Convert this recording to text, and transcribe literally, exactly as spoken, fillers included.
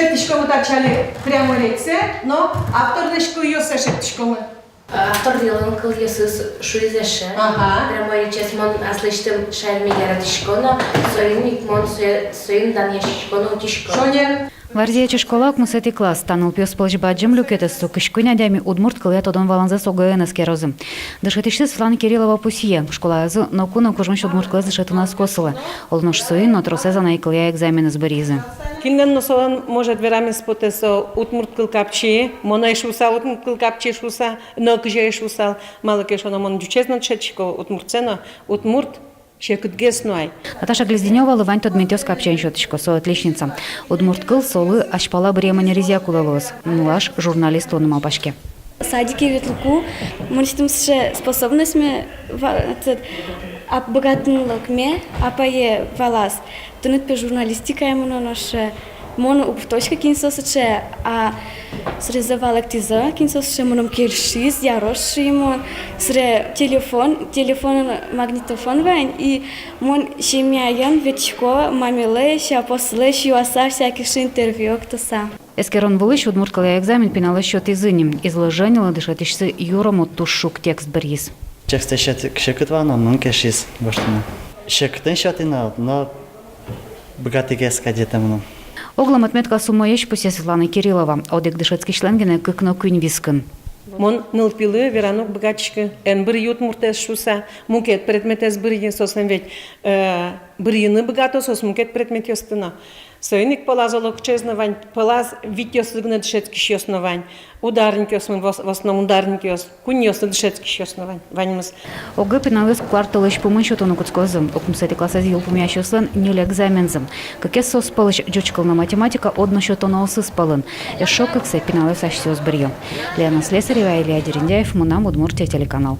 Шедьтӥськомы татчы али прямой речсэ но авторлэсь кылъёссэ шедьтӥськомы. Авторлэн кылъёсыз шуиз эше. Ага. Прямой речез мон аслэсьтым шаерме яратӥсько но, соин ик мон сое, соин данъяськисько но утисько. Шонер. Варзи-Ятчи школа, укмысэтӥ класс. Та нылпиос пӧлысь бадӟым люкетэз — со кызь куинь адями удмурт кылъя тодон-валанзэс ОГЭ-ын эскерозы. Дышетӥсьсы Светлана Кириллова пусъе: школаязы ноку но кужмысь удмурт кылэз дышетыны ӧз косылы. Оло нош соин но тросэз анай кылъя экзаменэз быръизы. Кинлэн но солэн, может, верамез потэ, со удмурт кыл капчи, мон ӧй шуысал удмурт кыл капчи шуыса, но кызьы ӧй шуысал, малы ке шуоно, мон ӟучез но дышетӥсько, удмуртсэ но, удмурт секытгес но ай. Наташа Глезденёвалы вань тодметъёс капчиен сётӥсько, со отличница. Удмурт кыл солы азьпала быръем ӧнерезъя кулэ луоз. Нылаш журналист луыны малпаське. Садике ветлыку мынэсьтым сыӵе способностьме ва-, этот, ап-, быгатонлыкме апае валаз: тыныд, пе, журналистикае мыноно, шуэ. Мон уг тодӥськы, кин со сыӵе, а сырезэ валэктӥзы, кин со сыӵе, мыным кельшиз, яроз, шуи мон. Сыре телефон, телефонын магнитофон вань, и мон семьяен ветлӥсько мамелэсь, апослэсь юаса, всякий, шуэ, интервью октыса. Эскерон вылысь удмурт кылъя экзамен пиналлы сётӥзы ни. Изложенилы дышетӥсьсы юромо, туж шуг текст быръиз. Текстэ сёт-, секыт вал но, мыным кельшиз гожтыны. Секытэн сётӥ но, но быгатӥгес кадь ӧтэ мыным. Оглом отметка суммоесь, пусъе Светлана Кириллова. Одӥг дышетскисьлэн гинэ кык но куинь вискын. Мон нылпилы вераны уг быгатӥськы: эн быръы удмуртэз шуыса, мукет предметэз быръы, соослэн ведь, э, быръыны быгато соос мукет предметъёсты но. Соин ик пӧлаз олокыӵеез но вань, пӧлаз витьёсыз гинэ дышетскисьёс но вань. Ударникъёс, мон вос-, в основном ударникъёс, куиньёсыз дышетскисьёс но вань, ваньмыз. ОГЭ пиналъёс куартолэзь пумын сётыны кутскозы. Укмысэтӥ классэз йылпумъясьёслэн ньыль экзамензы. Кыкез соос пӧлысь ӟуч кыл но математика, одно сётоноосыз пӧлын. Эшшо кыксэ пиналъёс асьсэос быръё. Лена Слесарева, Илья Дерендяев, «Мынам Удмуртие» телеканал.